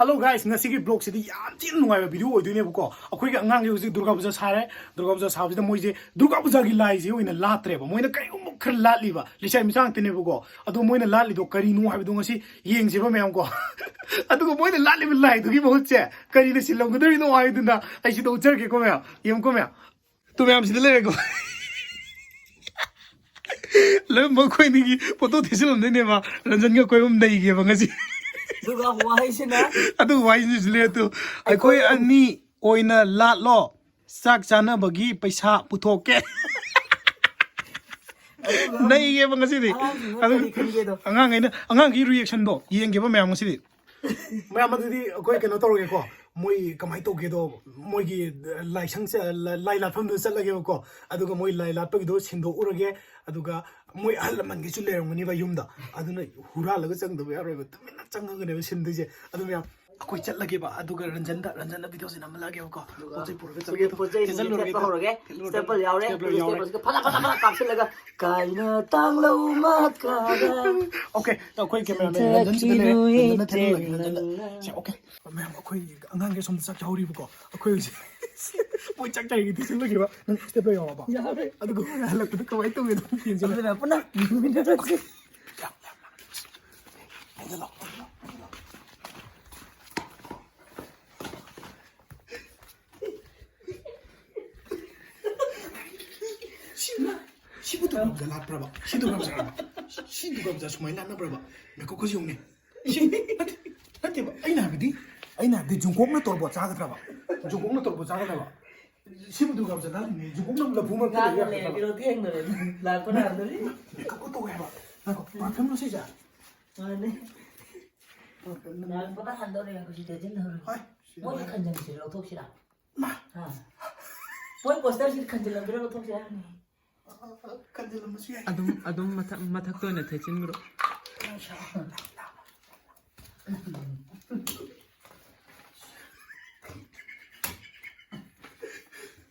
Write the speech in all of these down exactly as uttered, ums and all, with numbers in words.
Hello guys, ꯉꯁꯤꯒꯤ vlogꯁꯤꯗꯤ ꯌꯥꯝ ꯊꯤꯅ ꯅꯨꯡꯉꯥꯏꯕ video ꯑꯣꯏꯗꯣꯏꯅꯦꯕꯀꯣ꯫ ꯑꯩꯈꯣꯏꯒꯤ ꯑꯉꯥꯡꯒꯤ ꯍꯧꯖꯤꯛ ꯗꯨꯔꯒꯥ ꯄꯨꯖꯥ ꯁꯥꯔꯦ꯫ ꯗꯨꯔꯒꯥ ꯄꯨꯖꯥ ꯁꯥꯕꯁꯤꯗ ꯃꯣꯏꯁꯦ ꯗꯨꯔꯒꯥ ꯄꯨꯖꯥꯒꯤ ꯂꯥꯏꯁꯦ ꯑꯣꯏꯅ ꯂꯥꯠꯇ꯭ꯔꯦꯕ꯫ ꯃꯣꯏꯅ ꯀꯩꯒꯨꯝꯕ ꯈꯔ ꯂꯥꯠꯂꯤꯕ, ꯂꯩꯁꯥꯕꯤ ꯃꯆꯥ ꯉꯥꯛꯇꯅꯦꯕꯀꯣ꯫ ꯑꯗꯣ ꯃꯣꯏꯅ ꯂꯥꯠꯂꯤꯗꯣ ꯀꯔꯤꯅꯣ ꯍꯥꯏꯕꯗꯣ ꯉꯁꯤ ꯌꯦꯡꯁꯦꯕ ꯃꯌꯥꯝ ꯀꯣ꯫ ꯑꯗꯨꯒ ꯃꯣꯏꯅ ꯂꯥꯠꯂꯤꯕ ꯂꯥꯏꯗꯨꯒꯤ ꯃꯍꯨꯠꯁꯦ ꯀꯔꯤꯅ ꯁꯤꯜꯂꯝꯒꯗꯧꯔꯤꯅꯣ ꯍꯥꯏꯗꯨꯅ ꯑꯩ ꯁꯤꯗ ꯎꯠꯆꯔꯒꯦꯀꯣ ꯃꯌꯥꯝ, ꯌꯦꯡꯉꯨꯀꯣ ꯃꯌꯥꯝ꯫ ꯇꯨ ꯃꯌꯥꯝ ꯁꯤꯗ ꯂꯩꯔꯦꯀꯣ꯫ ꯂꯣꯏꯅꯃꯛ ꯑꯩꯈꯣꯏ ꯑꯅꯤꯒꯤ ꯐꯣꯇꯣ ꯊꯤꯖꯤꯜꯂꯝꯗꯣꯏꯅꯦꯕ꯫ ꯔꯟꯖꯟꯒ ꯑꯩꯈꯣꯏ ꯑꯍꯨꯝ ꯅꯩꯒꯦꯕ ꯉꯁꯤ꯫ ꯑꯗꯨꯒ ꯋꯥꯍꯩꯁꯤꯅ ꯑꯗꯨꯒ ꯋꯥꯍꯩꯁꯤꯅ ꯁꯤꯗ ꯂꯩꯔꯦ ꯇꯨ꯫ ꯑꯩꯈꯣꯏ ꯑꯩꯈꯣꯏ ꯑꯍꯨꯝ ꯑꯅꯤ ꯑꯣꯏꯅ ꯂꯥꯠꯂꯣ, ꯆꯥꯛ ꯆꯥꯅꯕꯒꯤ ꯄꯩꯁꯥ ꯄꯨꯊꯣꯛꯀꯦ꯫ ꯑꯗꯨꯒ ꯅꯩꯒꯦꯕ ꯉꯁꯤꯗꯤ꯫ ꯑꯉꯥꯡꯁꯤꯡꯅ ꯑꯗꯨ ꯀꯔꯤ ꯈꯟꯒꯦꯗꯣ꯫ ꯑꯉꯥꯡꯈꯩꯅ, ꯑꯉꯥꯡꯒꯤ reactionꯗꯣ ꯌꯦꯡꯒꯦꯕ ꯃꯌꯥꯝ ꯉꯁꯤꯗꯤ꯫ ꯃꯌꯥꯝ ꯑꯗꯨꯗꯤ ꯑꯩꯈꯣꯏ ꯀꯩꯅꯣ ꯇꯧꯔꯒꯦꯀꯣ꯫ ꯃꯣꯏ ꯀꯃꯥꯏꯅ ꯇꯧꯒꯦꯗꯣ, ꯃꯣꯏꯒꯤ ꯂꯥꯏꯁꯪꯁꯦ, ꯂ-, ꯂꯥꯏ ꯂꯥꯠꯐꯝꯗꯨꯗ ꯆꯠꯂꯒꯦꯕꯀꯣ꯫ ꯑꯗꯨꯒ ꯃꯣꯏ ꯂꯥꯏ ꯂꯥꯠꯄꯒꯤꯗꯣ ꯁꯤꯟꯗꯣꯛꯎꯔꯒꯦ꯫ ꯑꯗꯨꯒ ꯃꯣꯏ ꯑꯍꯜ ꯂꯃꯟꯒꯤꯁꯨ ꯂꯩꯔꯝꯒꯅꯤꯕ ꯌꯨꯝꯗ, ꯑꯗꯨꯅ ꯍꯨꯔꯥꯜꯂꯒ ꯆꯪꯗꯕ ꯌꯥꯔꯣꯏꯕ, ꯇꯨꯃꯤꯟꯅ ꯆꯪꯉꯒꯅꯦꯕ ꯁꯤꯟꯗꯣꯏꯁꯦ꯫ ꯑꯗꯨ ꯃꯌꯥꯝ ꯑꯩꯈꯣꯏ ꯆꯠꯂꯒꯦꯕ, ꯑꯗꯨꯒ ꯔꯟꯖꯟꯗ, ꯔꯟꯖꯟꯗ videoꯁꯦ ꯅꯝꯍꯜꯂꯛꯑꯒꯦꯕ꯫ ꯀꯣ, ꯑꯗꯨꯒ ꯄꯣꯠ ꯆꯩ ꯄꯨꯔꯒ ꯑꯩꯈꯣꯏꯒꯤ ꯆꯠꯂꯒꯦ꯫ ꯄꯣꯠ ꯆꯩꯁꯤꯡꯁꯦ ꯆꯦꯟꯁꯤꯜꯂꯨꯔꯒꯦ꯫ ꯊꯦꯠꯄ ꯍꯧꯔꯒꯦ꯫ ꯊꯦꯠꯂꯨꯔꯒꯦ꯫ Stapler ꯌꯥꯎꯔꯦ꯫ Stapler ꯑꯗꯨꯒ ꯌꯥꯎꯔꯦ꯫ Staplerꯁꯤꯒ ꯐꯠ ꯐꯠ ꯐꯠ ꯐꯠ ꯀꯥꯞꯁꯤꯜꯂꯒ, "ꯀꯥꯏꯅ ꯇꯥꯡꯂꯧ ꯃꯈꯥꯗ"꯫ Okay, ꯑꯩꯈꯣꯏ cameraman ꯔꯟꯖꯟꯁꯤꯗ ꯂꯩꯔꯦ꯫ ꯔꯟꯖꯟꯅ ꯊꯦꯠꯍꯜꯂꯒꯦ, ꯔꯟꯖꯟꯅ꯫ ꯁꯦ, okay꯫ ꯃꯌꯥꯝ, ꯑꯩꯈꯣꯏ ꯑꯉꯥꯡꯒꯤ ꯁꯣꯝꯗ ꯆꯥꯛ ꯆꯥꯍꯧꯔꯤꯕꯀꯣ꯫ ꯑꯩꯈꯣꯏ ꯍꯧꯖꯤꯛ ꯃꯣꯏ ꯆꯥꯛ ꯆꯥꯔꯤꯉꯩꯗ ꯁꯤꯜꯂꯒꯦꯕ꯫ ꯅꯪ stapler ꯌꯥꯎꯔꯕ? ꯌꯥꯎꯔꯦ꯫ ꯑꯗꯨꯒ ꯍꯜꯂꯛꯄꯗ ꯀꯃꯥꯏꯅ ꯇꯧꯒꯦ? ꯑꯗꯨꯝ ꯌꯦꯡꯁꯦ꯫ ꯑꯗꯨꯅ ꯄꯨꯟꯅ ꯌꯦꯡꯃꯤꯟꯅꯔꯁꯤ꯫ ꯁꯤꯕꯨ ꯗꯨꯔꯒꯥ ꯄꯨꯖꯥ ꯂꯥꯠꯄ꯭ꯔꯕ? ꯁꯤ ꯗꯨꯔꯒꯥ ꯄꯨꯖꯥ ꯂꯥꯠꯄ꯭ꯔꯕ? ꯁꯤ ꯗꯨꯔꯒꯥ ꯄꯨꯖꯥ ꯁꯨꯃꯥꯏꯅ ꯂꯥꯠꯅꯕ꯭ꯔꯕ? ꯉꯥꯏꯈꯣꯀꯣ, ꯁꯤ ꯌꯦꯡꯉꯨꯅꯦ꯫ ꯁꯤ ꯅꯠꯇꯦ, ꯅꯠꯇꯦꯕ, ꯑꯩꯅ ꯍꯥꯏꯕꯗꯤ, ꯑꯩꯅ ꯍꯥꯏꯕꯗꯤ ꯖꯨꯡꯀꯣꯛꯅ ꯇꯣꯔꯕꯣꯠ ꯆꯥꯒꯗ꯭ꯔꯕ? ꯖꯨꯡꯀꯣꯛꯅ ꯇꯣꯔꯕꯣꯠ ꯆꯥꯒꯗ꯭ꯔꯕ? ꯁꯤꯕꯨ ꯗꯨꯔꯒꯥ ꯄꯨꯖꯥ ꯂꯥꯠꯂꯤꯅꯦ, ꯖꯨꯡꯀꯣꯛꯅ ꯂꯐꯨ ꯃꯔꯛꯇ ꯂꯩꯕ ꯉꯥꯡꯉ ꯂꯩꯔꯦ, ꯌꯥꯒꯗ꯭ꯔꯕ? ꯄꯤꯔꯣ ꯊꯦꯡꯗꯣꯔꯦ꯫ ꯂꯥꯛꯄꯅ ꯍꯥꯟꯗꯣꯔꯤ꯫ ꯉꯥꯏꯈꯣꯀꯣ, ꯇꯧꯋꯦ ꯍꯥꯏꯕ꯫ ꯉꯥꯏꯈꯣ, perfumeꯂꯣ ꯁꯤꯁꯦ? ꯃꯥꯅꯦ꯫ ꯂꯥꯛꯄꯅ ꯍꯥꯟꯗꯣꯔꯦ, ꯍꯧꯖꯤꯛ ꯊꯦꯡꯖꯤꯟꯍꯧꯔꯦ꯫ ꯍꯣꯏ, ꯁꯤ ꯃꯣꯏꯒꯤ ꯂꯣꯏꯔꯦ꯫ ꯈꯟꯖꯟꯁꯤ ꯂꯧꯊꯣꯛꯁꯤꯔꯥ? ꯃꯥ꯫ ꯑꯥ꯫ ꯃꯣꯏ posterꯁꯤ ꯈꯟꯖꯤꯜꯂꯝꯗꯣꯏꯔꯥ ꯂꯧꯊꯣꯛꯁꯤꯔꯥ ꯍꯥꯏꯕꯅꯤ꯫ ꯈꯟꯖꯤꯜꯂꯝꯕꯁꯨ ꯌꯥꯏ꯫ ꯑꯗꯨꯝ, ꯑꯗꯨꯝ ꯃꯊꯛ, ꯃꯊꯛꯇ ꯑꯣꯏꯅ ꯊꯦꯠꯆꯤꯟꯈ꯭ꯔꯣ꯫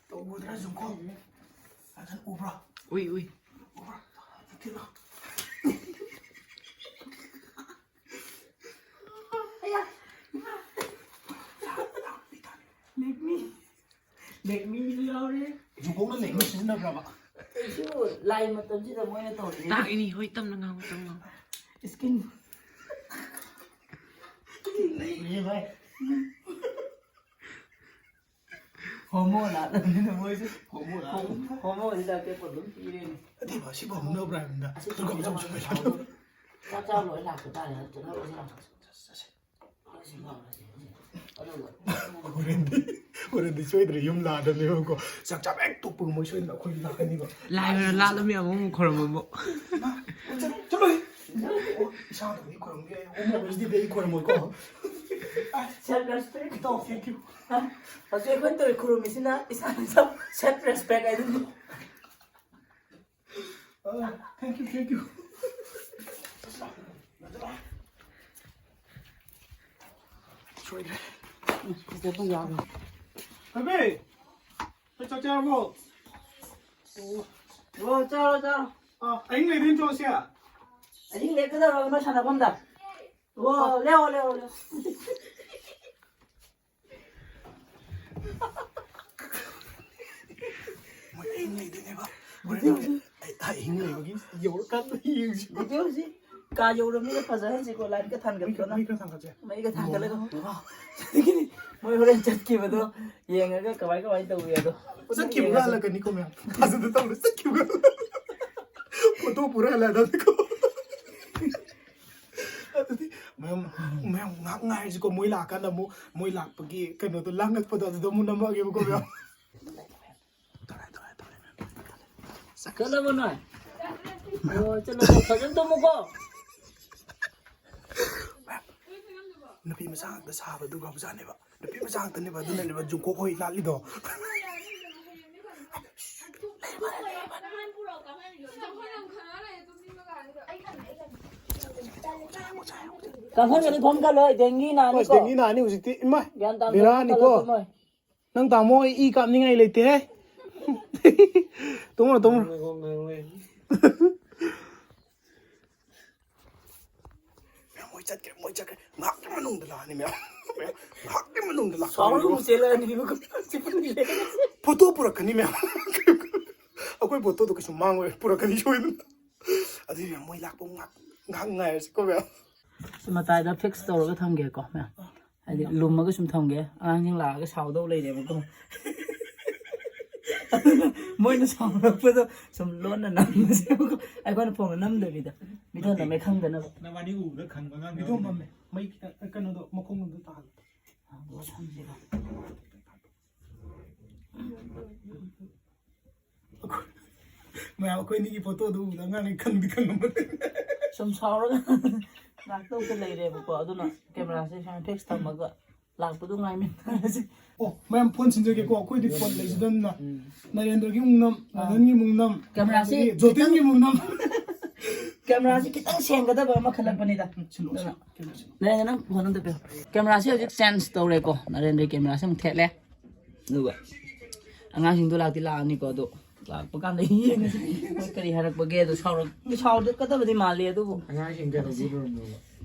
ꯇꯧꯕꯗ꯭ꯔꯥ ꯖꯨꯡꯀꯣ? ꯐꯖꯅ ꯎꯕ꯭ꯔꯥ? ꯎꯏ, ꯎꯏ꯫ ꯎꯕ꯭ꯔꯥ? ꯊꯦꯠꯂꯣ꯫ ꯑꯌꯥ! ꯂꯦꯛꯃꯤꯁꯨ ꯌꯥꯎꯔꯦ꯫ ꯖꯨꯀꯣꯛꯅ ꯂꯦꯛꯃꯤ ꯁꯤꯖꯤꯟꯅꯕ꯭ꯔꯕ? ꯁꯤꯕꯨ ꯂꯥꯏ ꯃꯇꯝꯁꯤꯗ ꯃꯣꯏꯅ ꯇꯧꯔꯤ꯫ ꯇꯥꯛꯏꯅꯤ, ꯍꯣꯏ, ꯇꯞꯅ ꯉꯥꯡꯉꯨ, ꯇꯞꯅ ꯉꯥꯡꯉꯨ꯫ ꯏꯁꯀꯤꯟ꯫ ꯂꯩꯔꯦ ꯚꯥꯏ꯫ ꯍꯣꯃꯣ ꯂꯥꯛꯂꯕꯅꯤꯅ ꯃꯣꯏꯁꯨ ꯍꯣꯃꯣ ꯂꯥꯛꯂꯕꯅꯤꯅ꯫ ꯍꯣꯃꯣꯁꯤꯗ ꯑꯄꯦꯛꯄ ꯑꯗꯨꯝ ꯄꯤꯔꯦꯅꯦ꯫ ꯑꯗꯨ ꯃꯥ ꯁꯤꯕꯨ ꯍꯧꯅꯕ꯭ꯔꯥ ꯍꯥꯏꯕꯅꯤꯗ꯫ ꯑꯁꯤ ꯇꯨ ꯀꯝ ꯆꯠꯂꯣ, ꯆꯠꯂꯣ, ꯆꯠꯂꯣ꯫ ꯆꯥꯛ ꯆꯥ ꯂꯣꯏ ꯂꯥꯛꯄ ꯇꯥꯔꯦ, ꯆꯠꯂꯣ, ꯆꯠꯂꯣ꯫ ꯆꯠꯂꯣ, ꯆꯠꯂꯣ꯫ ꯍꯣꯔꯦꯟꯗꯤ, ꯍꯣꯔꯦꯟꯗꯤ ꯁꯣꯏꯗ꯭ꯔꯦ ꯌꯨꯝ ꯂꯥꯛꯑꯗꯕꯅꯦꯕꯀꯣ꯫ ꯆꯥꯛ ꯆꯥꯕ ꯍꯦꯛ ꯇꯣꯛꯄꯒ ꯃꯣꯏ ꯁꯣꯏꯗꯅ ꯑꯩꯈꯣꯏ ꯂꯥꯛꯀꯅꯤꯕ꯫ ꯂꯥꯏ ꯑꯣꯏꯅ ꯂꯥꯠꯂꯝꯃꯤ ꯑꯃꯨꯛ ꯑꯃꯨꯛ ꯈꯣꯏꯔꯝꯕꯕꯨ꯫ ꯏꯃꯥ, ꯆꯠꯂꯣ, ꯆꯠꯂꯣꯍꯦ꯫ ꯑꯣ, ꯏꯁꯥꯗꯕꯨꯗꯤ ꯈꯣꯏꯔꯝꯒꯦ꯫ ꯑꯣ, ꯃꯣꯏ ꯍꯧꯖꯤꯛꯇꯤ ꯑꯩ ꯈꯣꯏꯔꯝꯃꯣꯏꯀꯣ꯫ Self respect꯫ ꯏꯇꯥꯎ, thank you꯫ ꯍꯧꯖꯤꯛ ꯑꯩꯈꯣꯏꯅ ꯇꯧꯔꯤ ꯈꯨꯔꯨꯝꯃꯤꯁꯤꯅ ꯏꯁꯥꯅ ꯏꯁꯥ self respect ꯍꯥꯏꯗꯨꯅꯤ꯫ ꯑ, thank you, thank you꯫ ꯁꯣꯏꯗ꯭ꯔꯦ꯫ ꯎꯝ, ꯐꯖꯕ ꯌꯥꯎꯔꯦ꯫ ꯊꯣꯏꯕꯤ, ꯅꯣꯏ ꯆꯥꯛ ꯆꯥꯔꯕꯣ? ꯑꯣ, ꯆꯥꯔꯣ, ꯆꯥꯔꯣ꯫ ꯑ, ꯑꯍꯤꯡ ꯂꯩꯗꯣꯏ ꯅꯠꯇ꯭ꯔꯣ ꯁꯤ? ꯑꯍꯤꯡ ꯂꯦꯛꯀꯗꯧꯔꯕ ꯅꯣꯏ ꯁꯥꯟꯅꯐꯝꯗ? ꯑꯣ, ꯂꯦꯛꯑꯣ, ꯂꯦꯛꯑꯣ, ꯂꯦꯛꯑꯣ꯫ ꯃꯣꯏ ꯑꯍꯤꯡ ꯂꯩꯗꯣꯏꯅꯦꯕ꯫ ꯍꯣꯔꯦꯟ ꯑꯩ ꯑꯍꯤꯡ ꯂꯩꯕꯒꯤ ꯌꯧꯔꯀꯥꯟꯗ ꯌꯦꯡꯁꯤ꯫ ꯚꯤꯗꯤꯑꯣꯁꯤ ꯀꯥ ꯌꯧꯔꯕꯅꯤꯅ ꯐꯖꯍꯟꯁꯤꯀꯣ, ꯂꯥꯏꯠꯀ ꯊꯥꯟꯒꯠꯇꯅ꯫ ꯃꯩ ꯈꯔ ꯊꯥꯟꯒꯠꯁꯦ꯫ ꯃꯩꯒ ꯊꯥꯟꯒꯠꯂꯒ꯫ ꯋꯥ, ꯋꯥ꯫ ꯃꯣꯏ ꯍꯣꯔꯦꯟ ꯆꯠꯈꯤꯕꯗꯣ ꯌꯦꯡꯉꯒ ꯀꯃꯥꯏ ꯀꯃꯥꯏ ꯇꯧꯏ ꯑꯗꯣ꯫ ꯆꯠꯈꯤꯕꯒ ꯍꯜꯂꯛꯀꯅꯤꯀꯣ ꯃꯌꯥꯝ꯫ ꯐꯖꯅ ꯇꯧꯔ ꯆꯠꯈꯤꯕꯒ꯫ ꯐꯣꯇꯣ ꯄꯨꯔ ꯍꯜꯂꯛꯑꯗꯕꯅꯤꯀꯣ꯫ ꯑꯗꯨꯗꯤ ꯃꯌꯥꯝ, ꯃꯌꯥꯝ ꯉꯥꯏꯍꯥꯛ ꯉꯥꯏꯔꯁꯤꯀꯣ, ꯃꯣꯏ ꯂꯥꯛꯑꯀꯥꯟꯗ ꯑꯃꯨꯛ, ꯃꯣꯏ ꯂꯥꯛꯄꯒꯤ ꯀꯩꯅꯣꯗꯣ ꯂꯥꯡꯉꯛꯄꯗꯣ ꯑꯗꯨꯗ ꯑꯃꯨꯛ ꯅꯝꯃꯛꯑꯒꯦꯕꯀꯣ ꯃꯌꯥꯝ꯫ ꯇꯧꯔꯦ, ꯇꯧꯔꯦ, ꯇꯧꯔꯦ, ꯃꯌꯥꯝ꯫ ꯆꯠꯈ꯭ꯔꯦ꯫ ꯆꯠꯂꯕꯣ ꯅꯣꯏ? ꯑꯣ, ꯆꯠꯂꯣ, ꯆꯠꯂꯣ, ꯐꯖꯅ ꯇꯨꯝꯃꯨꯀꯣ꯫ ꯅꯨꯄꯤ ꯃꯆꯥ ꯉꯥꯛꯇ ꯁꯥꯕ ꯑꯗꯨꯒ ꯍꯧꯖꯥꯅꯦꯕ꯫ ꯅꯨꯄꯤ ꯃꯆꯥ ꯉꯥꯛꯇꯅꯦꯕ, ꯑꯗꯨꯅꯅꯦꯕ ꯖꯨꯡꯀꯣꯛ ꯍꯣꯏ ꯂꯥꯛꯂꯤꯗꯣ꯫ ꯀꯥꯡꯈꯟꯒꯗꯤ ꯐꯝ ꯀꯜꯂꯣ, ꯗꯦꯡꯒꯤ ꯅꯥꯅꯤꯀꯣ꯫ ꯗꯦꯡꯒꯤ ꯅꯥꯅꯤ ꯍꯧꯖꯤꯛꯇꯤ, ꯏꯃꯥ, ꯒ꯭ꯌꯥꯟ ꯇꯥꯅ ꯕꯦꯔꯥꯅꯤꯀꯣ꯫ ꯐꯝ ꯀꯜꯂꯣ, ꯇꯨꯝꯃꯣ꯫ ꯅꯪ ꯇꯥꯃꯣ ꯍꯣꯏ ꯏ ꯀꯥꯞꯅꯤꯡꯉꯥꯏ ꯂꯩꯇꯦꯍꯦ꯫ ꯇꯨꯝꯃꯨꯔꯣ, ꯇꯨꯝꯃꯨꯔꯣ꯫ ꯃꯌꯥꯝ ꯃꯣꯏ ꯆꯠꯈ꯭ꯔꯦ, ꯃꯣꯏ ꯆꯠꯈ꯭ꯔꯦ꯫ ꯉꯥꯏꯍꯥꯛꯀꯤ ꯃꯅꯨꯡꯗ ꯂꯥꯛꯑꯅꯤ ꯃꯌꯥꯝ꯫ ꯃꯌꯥꯝ ꯉꯥꯏꯍꯥꯛꯀꯤ ꯃꯅꯨꯡꯗ ꯂꯥꯛꯄ ꯁꯥꯎꯔꯒ ꯑꯃꯨꯛ ꯆꯦꯜꯂꯛꯑꯅꯤ, ꯑꯗꯨꯒ ꯁꯤ ꯄꯨꯟꯅ ꯂꯩꯔꯒ꯫ ꯐꯣꯇꯣ ꯄꯨꯔꯛꯀꯅꯤ ꯃꯌꯥꯝ꯫ ꯑꯩꯈꯣꯏ ꯐꯣꯇꯣꯗꯣ ꯀꯩꯁꯨ ꯃꯥꯡꯉꯣꯏ, ꯄꯨꯔꯛꯀꯅꯤ ꯁꯣꯏꯗꯅ꯫ ꯑꯗꯨꯗꯤ ꯃꯌꯥꯝ ꯃꯣꯏ ꯂꯥꯛꯄ ꯉꯥꯛ-, ꯉꯥꯏꯍꯥꯛ ꯉꯥꯏꯔꯁꯤꯀꯣ ꯃꯌꯥꯝ꯫ ꯁꯤ ꯃꯇꯥꯏꯗ ꯐꯤꯛꯁ ꯇꯧꯔꯒ ꯊꯝꯒꯦꯀꯣ ꯃꯌꯥꯝ, ꯍꯥꯏꯗꯤ ꯂꯨꯝꯃꯒ ꯁꯨꯝ ꯊꯝꯒꯦ, ꯑꯉꯥꯡꯁꯤꯡ ꯂꯥꯛꯑꯒ ꯁꯥꯎꯗꯧ ꯂꯩꯔꯦꯕꯀꯣ꯫ ꯑꯗꯨꯅ ꯃꯣꯏꯅ ꯁꯥꯎꯔꯛꯄꯗꯣ ꯁꯨꯝ ꯂꯣꯟꯅ ꯅꯝꯕꯁꯦꯕꯀꯣ, ꯑꯩꯈꯣꯏꯅ ꯐꯣꯟꯗ ꯅꯝꯗꯕꯤꯗ ꯃꯤꯊꯣꯟ ꯅꯝꯃꯦ ꯈꯪꯗꯅꯕ꯫ ꯅꯕꯥꯅꯤ ꯎꯕꯗ ꯈꯪꯕ ꯑꯉꯥꯡ ꯃꯤꯊꯣꯟ ꯅꯝꯃꯦ꯫ ꯃꯩ ꯈꯤꯇꯪ, ꯀꯩꯅꯣꯗꯣ, ꯃꯈꯣꯡꯗꯣ ꯇꯥꯍꯜꯂꯣ꯫ ꯃꯌꯥꯝ ꯑꯩꯈꯣꯏ ꯑꯅꯤꯒꯤ ꯐꯣꯇꯣꯗꯨ ꯎꯕꯗ ꯑꯉꯥꯡꯈꯩ ꯈꯪꯗꯤ ꯈꯪꯉꯝꯃꯅꯤ꯫ ꯁꯨꯝ ꯁꯥꯎꯔꯒ ꯂꯥꯛꯇꯧꯗ ꯂꯩꯔꯦꯕꯀꯣ, ꯑꯗꯨꯅ ꯀꯦꯃꯦꯔꯥꯁꯦ ꯁꯨꯃꯥꯏꯅ ꯐꯤꯛꯁ ꯊꯝꯃꯒ ꯂꯥꯛꯄꯗꯣ ꯉꯥꯏꯃꯤꯟꯅꯔꯁꯤ꯫ ꯑꯣ, ꯃꯌꯥꯝ ꯐꯣꯟ ꯁꯤꯟꯖꯒꯦꯀꯣ, ꯑꯩꯈꯣꯏꯗꯤ ꯐꯣꯟ ꯂꯩꯖꯗꯕꯅꯤꯅ꯫ ꯅꯔꯦꯟꯗ꯭ꯔꯒꯤ ꯑꯃꯨꯛ ꯅꯝ, ꯑꯥ꯫ ꯅꯟꯗꯟꯒꯤ ꯑꯃꯨꯛ ꯅꯝ, ꯀꯦꯃꯦꯔꯥꯁꯤ ꯑꯗꯒꯤ ꯖꯣꯇꯤꯟꯒꯤ ꯑꯃꯨꯛ ꯅꯝ꯫ ꯀꯦꯃꯦꯔꯥꯁꯤ ꯈꯤꯇꯪ ꯁꯦꯡꯒꯗꯕ ꯑꯃ ꯈꯜꯂꯛꯄꯅꯤꯗ꯫ ꯁꯤꯜꯂꯣ, ꯁꯤꯜꯂꯣ, ꯀꯦꯃꯦꯔꯥ ꯁꯤꯜꯂꯣ꯫ ꯅꯔꯦꯟꯗ꯭ꯔ, ꯅꯪ ꯐꯣꯟ ꯑꯝꯇ ꯄꯤꯌꯨ꯫ ꯀꯦꯃꯦꯔꯥꯁꯤ ꯍꯧꯖꯤꯛ ꯆꯦꯟꯖ ꯇꯧꯔꯦꯀꯣ, ꯅꯔꯦꯟꯗ꯭ꯔꯒꯤ ꯀꯦꯃꯦꯔꯥꯁꯤ ꯑꯃꯨꯛ ꯊꯦꯠꯂꯦ꯫ ꯑꯗꯨꯒ ꯑꯉꯥꯡꯁꯤꯡꯗꯣ ꯂꯥꯛꯇꯤ ꯂꯥꯛꯑꯅꯤꯀꯣ, ꯑꯗꯣ ꯂꯥꯛꯄ ꯀꯥꯟꯗ ꯌꯦꯡꯉꯁꯤ ꯃꯣꯏ ꯀꯔꯤ ꯍꯥꯏꯔꯛꯄꯒꯦ꯫ ꯑꯗꯣ ꯁꯥꯎꯔꯛ-, ꯁꯥꯎꯔꯛꯀꯗꯕꯗꯤ ꯃꯥꯜꯂꯤ, ꯑꯗꯨꯕꯨ ꯑꯉꯥꯡꯁꯤꯡ ꯀꯩꯗꯧꯕꯤꯔꯨꯔꯕꯅꯣꯕ?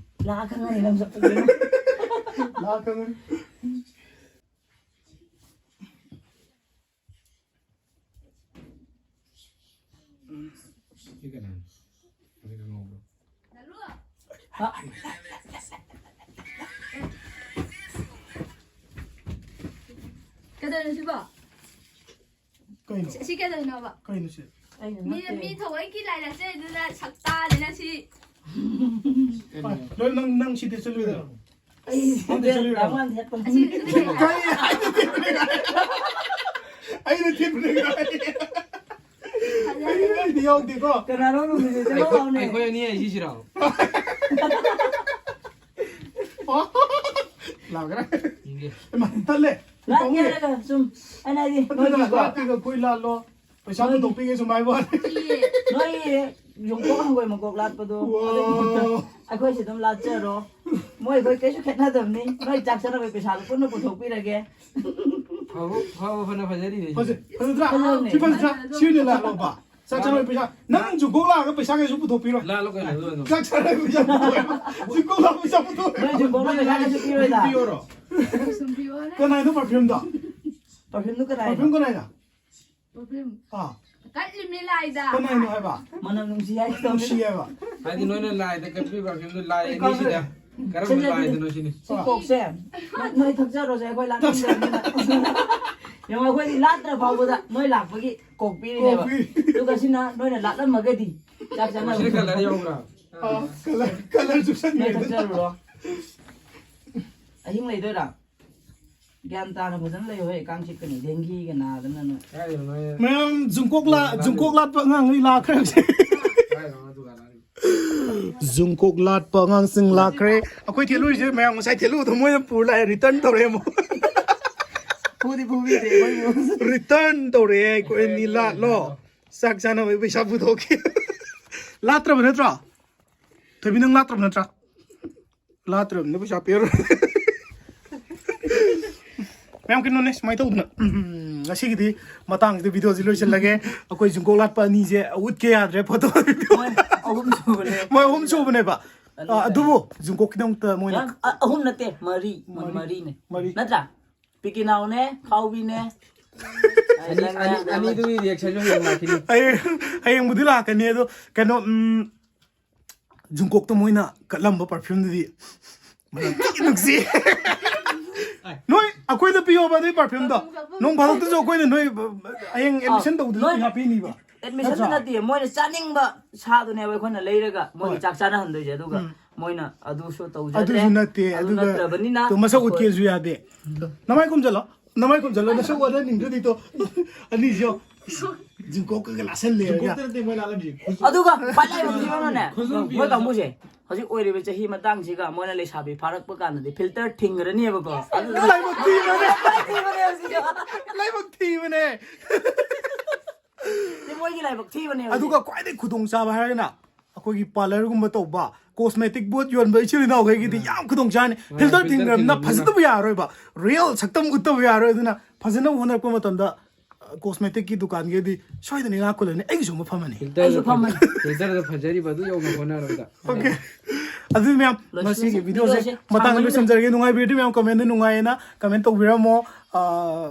ꯂꯥꯛꯑ ꯈꯪꯉꯅꯤ ꯅꯪꯁꯨ꯫ ꯂꯥꯛꯑ ꯈꯪꯉꯅꯤ꯫ ꯁꯤ ꯀꯅꯥꯅꯣ? ꯃꯁꯤ ꯈꯪꯍꯧꯕ꯭ꯔꯣ? ꯀꯩꯗꯧꯔꯤꯅꯣ ꯁꯤꯕꯣ? ꯀꯩꯅꯣ? ꯁꯤ, ꯁꯤ ꯀꯩꯗꯧꯔꯤꯅꯣꯕ? ꯀꯩꯅꯣ ꯁꯤ? ꯑꯩꯅ ꯃꯤ, ꯅꯠꯇꯦ꯫ ꯃꯤ ꯊꯑꯣꯏꯀꯤ ꯂꯥꯏ ꯂꯥꯠꯆꯔꯤꯗꯨꯅ ꯁꯛꯇꯥꯗꯅ ꯁꯤ꯫ ꯀꯩꯅꯣ? ꯅꯪ, ꯅꯪ, ꯅꯪ ꯁꯤꯗ ꯆꯠꯂꯨꯏꯗꯅ? ꯑꯩ ꯅꯪꯗꯤ ꯁꯤꯗ ꯆꯠꯂꯨꯏꯔꯣ? ꯌꯥꯝ ꯋꯥꯅ ꯍꯦꯛꯄ꯫ ꯑꯁꯤ ꯀꯩ? ꯑꯩꯅ ꯊꯤꯟꯕꯅꯦ꯫ ꯑꯩꯅ ꯊꯤꯟꯕꯅꯦ꯫ ꯑꯩ, ꯑꯩꯗꯤ ꯌꯥꯎꯗꯦꯀꯣ꯫ ꯀꯅꯥꯅꯣ ꯅꯨꯃꯤꯠꯁꯦ? ꯆꯠꯂꯣ ꯑꯩꯈꯣꯏ, ꯂꯥꯎꯅꯦ꯫ ꯑꯩꯈꯣꯏ ꯑꯅꯤ ꯍꯥꯏꯁꯤ ꯁꯤꯔꯣ? ꯂꯥꯎꯒ꯭ꯔꯦ꯫ ꯌꯦꯡꯒꯦ꯫ ꯏꯃꯥ, ꯇꯜꯂꯦ꯫ ꯂꯥꯛꯀꯦ ꯍꯥꯏꯔꯒ ꯁꯨꯝ, ꯑꯩꯅ ꯍꯥꯏꯗꯤ, ꯑꯗꯨꯅ ꯅꯣꯏꯒꯤꯀꯣ꯫ ꯂꯥꯛꯀꯦꯒ ꯑꯩꯈꯣꯏ ꯂꯥꯜꯂꯣ꯫ ꯄꯩꯁꯥ ꯅꯣꯏꯒꯤ ꯄꯨꯊꯣꯛꯄꯤꯒꯦ ꯁꯨꯝ ꯍꯥꯏꯕ ꯋꯥꯅꯤ꯫ ꯅꯣꯏꯒꯤ ꯌꯣꯡꯄꯣꯛ ꯍꯪꯒꯣꯏ ꯃꯀꯣꯛ ꯂꯥꯠꯄꯗꯣ, ꯋꯥ꯫ ꯑꯗꯨꯒꯤ ꯃꯍꯨꯠꯇ ꯑꯩꯈꯣꯏꯁꯦ ꯑꯗꯨꯝ ꯂꯥꯠꯆꯔꯣ꯫ ꯃꯣꯏ ꯑꯩꯈꯣꯏ ꯀꯩꯁꯨ ꯈꯦꯠꯅꯗꯕꯅꯤ꯫ ꯅꯣꯏ ꯆꯥꯛ ꯆꯥꯅꯕꯒꯤ ꯄꯩꯁꯥꯗꯣ ꯄꯨꯟꯅ ꯄꯨꯊꯣꯛꯄꯤꯔꯒꯦ꯫ ꯐꯕ, ꯐꯕ ꯐꯅ ꯐꯖꯔꯤꯅꯦ ꯁꯤꯗꯤ꯫ ꯐꯖꯩ, ꯐꯖꯗ꯭ꯔꯥ? ꯐꯖꯕꯅꯦ꯫ ꯁꯤ ꯐꯖꯗ꯭ꯔꯥ? ꯁꯤ ꯑꯣꯏꯅ ꯂꯥꯠꯂꯣꯕ꯫ ꯆꯥꯛ ꯆꯥꯅꯕꯒꯤ ꯄꯩꯁꯥ꯫ ꯅꯪ ꯖꯨꯀꯣꯛ ꯂꯥꯛꯑꯒ ꯄꯩꯁꯥ ꯀꯩꯁꯨ ꯄꯨꯊꯣꯛꯄꯤꯔꯣꯏ꯫ ꯂꯥꯠꯂꯣ ꯀꯩꯅꯣ, ꯑꯗꯨ ꯑꯗꯨꯝ꯫ ꯆꯥꯛ ꯆꯥꯅꯕꯒꯤ ꯄꯩꯁꯥ ꯄꯨꯊꯣꯛꯑꯣꯏ꯫ ꯖꯨꯀꯣꯛ ꯂꯥꯛꯑꯒ ꯄꯩꯁꯥ ꯄꯨꯊꯣꯛꯑꯣꯏ꯫ ꯅꯣꯏ ꯖꯨꯀꯣꯛ ꯂꯥꯛꯑꯒ ꯄꯩꯁꯥ ꯀꯩꯁꯨ ꯄꯤꯔꯣꯏꯗ꯫ ꯄꯤꯔꯣꯔꯣ? ꯀꯅꯥꯏꯅꯣ perfumeꯗꯣ? Perfumeꯗꯨ ꯀꯅꯥꯏꯅꯣ? Perfume ꯀꯅꯥꯏꯅꯣ? Perfume ꯑꯥ, ꯀꯠꯂꯤꯃꯤ ꯂꯥꯏꯗ꯫ ꯀꯅꯥꯏꯅꯣ ꯍꯥꯏꯕ? ꯃꯅꯝ ꯅꯨꯡꯁꯤ ꯍꯥꯏꯒꯦ ꯇꯧꯕꯅꯤ꯫ ꯅꯨꯡꯁꯤ ꯍꯥꯏꯕ꯫ ꯍꯥꯏꯗꯤ ꯅꯣꯏꯅ ꯂꯥꯏꯗ ꯀꯠꯄꯤꯕ perfumeꯗꯨ ꯂꯥꯏ ꯑꯩ ꯑꯅꯤꯁꯤꯗ ꯀꯔꯝꯕ ꯁꯤꯟꯅꯗꯦ꯫ ꯂꯥꯏꯗꯅꯣ ꯁꯤꯅꯤ? ꯁꯤ ꯀꯣꯛꯁꯦ ꯅꯣꯏ, ꯅꯣꯏ ꯊꯛꯆꯔꯣꯁꯦ, ꯑꯩꯈꯣꯏ ꯂꯥꯛꯅꯤꯡꯗꯕꯅꯤꯅ꯫ ꯌꯦꯡꯉꯣ, ꯑꯩꯈꯣꯏꯗꯤ ꯂꯥꯠꯇ꯭ꯔ ꯐꯥꯎꯕꯗ ꯅꯣꯏ ꯂꯥꯛꯄꯒꯤ ꯀꯣꯛ ꯄꯤꯔꯤꯅꯦꯕ꯫ ꯀꯣꯛ ꯄꯤ꯫ ꯑꯗꯨꯒ ꯁꯤꯅ ꯅꯣꯏꯅ ꯂꯥꯠꯂꯝꯃꯒꯗꯤ ꯆꯥꯛ ꯆꯥꯅꯕ꯫ ꯁꯤꯗ colour ꯌꯥꯎꯕ꯭ꯔꯥ? ꯑꯥ, colour, colourꯁꯨ ꯅꯣꯏ ꯁꯪꯉꯦ꯫ ꯊꯛꯆꯔꯨꯔꯣ꯫ ꯑꯍꯤꯡ ꯂꯩꯗꯣꯏꯔꯥ? ꯒ꯭ꯌꯥꯟ ꯇꯥꯅ ꯐꯖꯅ ꯂꯩꯌꯨ ꯍꯦ, ꯀꯥꯡ ꯆꯤꯛꯀꯅꯤ, dengueꯒ ꯅꯥꯗꯅ ꯅꯣꯏ꯫ ꯀꯥꯏꯗꯅꯣ ꯅꯣꯏ? ꯃꯌꯥꯝ ꯖꯨꯡꯀꯣꯛ ꯂꯥ-, ꯖꯨꯡꯀꯣꯛ ꯂꯥꯠꯄ ꯑꯉꯥꯡꯈꯩ ꯂꯥꯛꯈ꯭ꯔꯦ ꯍꯧꯖꯤꯛ꯫ ꯀꯥꯏꯗꯅꯣ ꯗꯨꯀꯥꯟ ꯍꯥꯏꯔꯤꯕ? ꯖꯨꯡꯀꯣꯛ ꯂꯥꯠꯄ ꯑꯉꯥꯡꯁꯤꯡ ꯂꯥꯛꯈ꯭ꯔꯦ꯫ ꯑꯩꯈꯣꯏ ꯊꯦꯠꯂꯨꯏꯁꯦ ꯃꯌꯥꯝ ꯉꯁꯥꯏ ꯊꯦꯠꯂꯨꯕꯗꯣ ꯃꯣꯏꯅ ꯄꯨꯔ ꯂꯥꯛꯑꯦ, return ꯇꯧꯔꯛꯑꯦ ꯑꯃꯨꯛ꯫ ꯐꯨꯗꯤ ꯐꯨꯕꯤꯗꯦ ꯑꯩꯈꯣꯏꯕꯨ꯫ Return ꯇꯧꯔꯛꯑꯦ, ꯑꯩꯈꯣꯏ ꯑꯅꯤ ꯂꯥꯠꯂꯣ꯫ ꯆꯥꯛ ꯆꯥꯅꯕꯒꯤ ꯄꯩꯁꯥ ꯄꯨꯊꯣꯛꯈꯤ꯫ ꯂꯥꯠꯇ꯭ꯔꯕ ꯅꯠꯇ꯭ꯔꯣ? ꯊꯣꯏꯕꯤ, ꯅꯪ ꯂꯥꯠꯇ꯭ꯔꯕ ꯅꯠꯇ꯭ꯔꯥ? ꯂꯥꯠꯇ꯭ꯔꯕꯅꯤꯅ ꯄꯩꯁꯥ ꯄꯤꯔꯣꯏ꯫ ꯃꯌꯥꯝ ꯀꯩꯅꯣꯅꯦ, ꯁꯨꯃꯥꯏꯅ ꯇꯧꯗꯅ, ꯎꯝ, ꯉꯁꯤꯒꯤꯗꯤ ꯃꯇꯥꯡꯁꯤꯗ videoꯁꯤ ꯂꯣꯏꯁꯤꯜꯂꯒꯦ꯫ ꯑꯩꯈꯣꯏ ꯖꯨꯡꯀꯣꯛ ꯂꯥꯠꯄ ꯑꯅꯤꯁꯦ ꯎꯠꯀꯦ ꯌꯥꯗ꯭ꯔꯦ photo video꯫ ꯃꯣꯏ ꯑꯍꯨꯝ ꯁꯨꯕꯅꯦ꯫ ꯃꯣꯏ ꯑꯍꯨꯝ ꯁꯨꯕꯅꯦꯕ꯫ ꯑꯅꯤ ꯑꯥ, ꯂꯩꯔꯦ꯫ ꯑꯗꯨꯕꯨ ꯖꯨꯡꯀꯣꯛꯀꯤꯗꯃꯛꯇ ꯃꯣꯏꯅ ꯌꯥꯝ, ꯑ-, ꯑꯍꯨꯝ ꯅꯠꯇꯦ, ꯃꯔꯤ꯫ ꯃꯣꯏ ꯃꯔꯤ꯫ ꯃꯔꯤꯅꯦ꯫ ꯃꯔꯤ꯫ ꯅꯠꯇ꯭ꯔꯥ? ꯄꯤꯀꯤꯅꯥꯎꯅꯦ, ꯈꯥꯎꯕꯤꯅꯦ꯫ ꯑꯅꯤ, ꯅꯪꯅꯦ, ꯑꯅꯤ, ꯅꯪꯅꯦ꯫ ꯑꯅꯤꯗꯨꯒꯤ reactionꯁꯨ ꯍꯌꯦꯡ ꯂꯥꯛꯈꯤꯅꯤ꯫ ꯍꯌꯦꯡ, ꯍꯌꯦꯡꯕꯨꯗꯤ ꯂꯥꯛꯀꯅꯤ, ꯑꯗꯣ ꯀꯩꯅꯣ, ꯎꯝ, ꯖꯨꯡꯀꯣꯛꯇ ꯃꯣꯏꯅ ꯀꯠꯂꯝꯕ perfumeꯗꯨꯗꯤ ꯃꯅꯝ ꯊꯤ ꯅꯨꯡꯁꯤ꯫ ꯅꯣꯏ ꯑꯩꯈꯣꯏꯗ ꯄꯤꯌꯣꯕ ꯑꯗꯨꯏ perfumeꯗꯣ꯫ ꯅꯣꯡ ꯐꯥꯗꯣꯛꯇꯁꯨ ꯑꯩꯈꯣꯏꯅ ꯅꯣꯏ, ꯍꯌꯦꯡ ꯑꯧ, admission ꯇꯧꯕꯗꯁꯨ ꯅꯣꯏ ꯄꯩꯁꯥ ꯄꯤꯅꯤꯕ꯫ Admissionꯁꯨ ꯅꯠꯇ꯭ꯔꯣ? ꯅꯠꯇꯦ, ꯃꯣꯏꯅ ꯆꯥꯅꯤꯡꯕ ꯁꯥꯗꯨꯅꯦꯕ ꯑꯩꯈꯣꯏꯅ ꯂꯩꯔꯒ ꯃꯣꯏꯒꯤ ꯍꯣꯏ꯫ ꯆꯥꯛ ꯆꯥꯅꯍꯟꯗꯣꯏꯁꯦ, ꯑꯗꯨꯒ ꯎꯝ꯫ ꯃꯣꯏꯅ ꯑꯗꯨꯁꯨ ꯇꯧꯖꯗ꯭ꯔꯦ꯫ ꯑꯗꯨꯁꯨ ꯅꯠꯇꯦ, ꯑꯗꯨ ꯑꯗꯨꯒ ꯅꯠꯇ꯭ꯔꯕꯅꯤꯅ ꯇꯣ ꯃꯁꯛ ꯑꯩꯈꯣꯏ ꯎꯠꯀꯦꯁꯨ ꯌꯥꯗꯦ꯫ ꯅꯃꯥꯏ ꯈꯨꯝꯖꯜꯂꯣ, ꯅꯃꯥꯏ ꯈꯨꯝꯖꯜꯂꯣ, ꯅꯁꯛ ꯋꯥꯠꯍꯟꯅꯤꯡꯗ꯭ꯔꯗꯤ ꯇꯣ꯫ ꯑꯅꯤꯁꯤ ꯌꯦꯡꯉꯣ꯫ ꯖꯤꯡꯀꯣꯛꯀꯒ ꯂꯥꯁꯜꯂꯦ꯫ ꯖꯤꯡꯀꯣꯛꯇ ꯅꯠꯇꯦ ꯃꯣꯏ ꯂꯥꯜꯂꯝꯃꯤꯁꯦ꯫ ꯑꯗꯨꯒ ꯈ꯭ꯋꯥꯏ ꯂꯥꯏꯕꯛ ꯊꯤꯕ ꯑꯃꯅꯅꯦ, ꯈꯨꯖꯨꯝ ꯃꯣꯏ ꯄꯤꯔꯝꯃꯦ꯫ ꯀꯥꯡꯕꯨꯁꯦ ꯍꯧꯖꯤꯛ ꯑꯣꯏꯔꯤꯕ ꯆꯍꯤ ꯃꯇꯥꯡꯁꯤꯒ ꯃꯣꯏꯅ ꯂꯩꯁꯥꯕꯤ ꯐꯥꯔꯛꯄ ꯀꯥꯟꯗꯗꯤ filter ꯊꯤꯡꯈ꯭ꯔꯅꯦꯕꯀꯣ꯫ ꯑꯗꯨꯅ ꯂꯥꯏꯕꯛ ꯊꯤꯕꯅꯦ꯫ ꯂꯥꯏꯕꯛ ꯊꯤꯕꯅꯦ ꯍꯧꯖꯤꯛ꯫ ꯂꯥꯏꯕꯛ ꯊꯤꯕꯅꯦ꯫ ꯁꯤ ꯃꯣꯏꯒꯤ ꯂꯥꯏꯕꯛ ꯊꯤꯕꯅꯦ ꯍꯧꯖꯤꯛ꯫ ꯑꯗꯨꯒ ꯈ꯭ꯋꯥꯏꯗꯒꯤ ꯈꯨꯗꯣꯡꯆꯥꯕ ꯍꯥꯏꯔꯒꯅ ꯑꯩꯈꯣꯏꯒꯤ parlourꯒꯨꯝꯕ ꯇꯧꯕ, cosmetic ꯄꯣꯠ ꯌꯣꯟꯕ ꯏꯆꯤꯜ ꯏꯅꯥꯎꯈꯩꯒꯤꯗꯤ ꯎꯝ꯫ ꯌꯥꯝ ꯈꯨꯗꯣꯡꯆꯥꯅꯤ꯫ ꯍꯣꯏ, filter filter ꯊꯤꯡꯈ꯭ꯔꯕꯅꯤꯅ ꯊꯤꯡꯈ꯭ꯔꯕꯅꯤꯅ꯫ ꯐꯖꯗꯕ ꯌꯥꯔꯔꯣꯏꯕ, real ꯁꯛꯇꯝ ꯎꯠꯇꯕ ꯌꯥꯔꯔꯣꯏ꯫ ꯑꯗꯨꯅ ꯐꯖꯅ ꯍꯣꯠꯅꯔꯛꯄ ꯃꯇꯝꯗ, ꯑ, cosmeticꯀꯤ ꯗꯨꯀꯥꯟꯒꯤꯗꯤ ꯁꯣꯏꯗꯅ ꯏꯅꯥꯛ ꯈꯨꯜꯂꯅꯤ꯫ ꯑꯩꯒꯤꯁꯨ ꯑꯃ ꯐꯝꯃꯅꯤ꯫ Filterꯗ ꯑꯩꯁꯨ ꯐꯝꯃꯅꯤ꯫ Filterꯗ ꯐꯖꯔꯤꯕ ꯑꯗꯨ ꯌꯧꯅ ꯍꯣꯠꯅꯔꯕꯗ꯫ Okay꯫ ꯑꯗꯨꯗꯤ ꯃꯌꯥꯝ, ꯂꯣꯏꯁꯤꯜꯂꯁꯤ꯫ ꯉꯁꯤꯒꯤ ꯚꯤꯗꯤꯑꯣꯁꯦ ꯚꯤꯗꯤꯑꯣꯁꯦ ꯃꯇꯥꯡꯗ ꯁꯥꯡꯃꯟꯕꯅ ꯂꯣꯏꯁꯤꯟꯖꯔꯒꯦ꯫ ꯅꯨꯡꯉꯥꯏꯕꯤꯔꯗꯤ ꯃꯌꯥꯝ ꯀꯃꯦꯟꯗ ꯅꯨꯡꯉꯥꯏꯌꯦꯅ ꯀꯃꯦꯟ ꯇꯧꯕꯤꯔꯝꯃꯣ꯫ ꯑꯥ,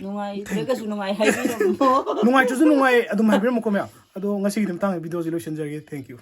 ꯅꯨꯡꯉꯥꯏꯇ꯭ꯔꯒꯁꯨ ꯅꯨꯡꯉꯥꯏ ꯍꯥꯏꯕꯤꯔꯝꯃꯣ꯫ ꯅꯨꯡꯉꯥꯏꯇ꯭ꯔꯁꯨ ꯅꯨꯡꯉꯥꯏ ꯑꯗꯨꯝ ꯍꯥꯏꯕꯤꯔꯝꯃꯨꯀꯣ ꯃꯌꯥꯝ꯫ ꯑꯗꯣ ꯉꯁꯤꯒꯤꯗꯤ ꯃꯇꯥꯡꯗ ꯚꯤꯗꯤꯑꯣꯁꯦ ꯂꯣꯏꯁꯤꯟꯖꯔꯒꯦ꯫ Thank you꯫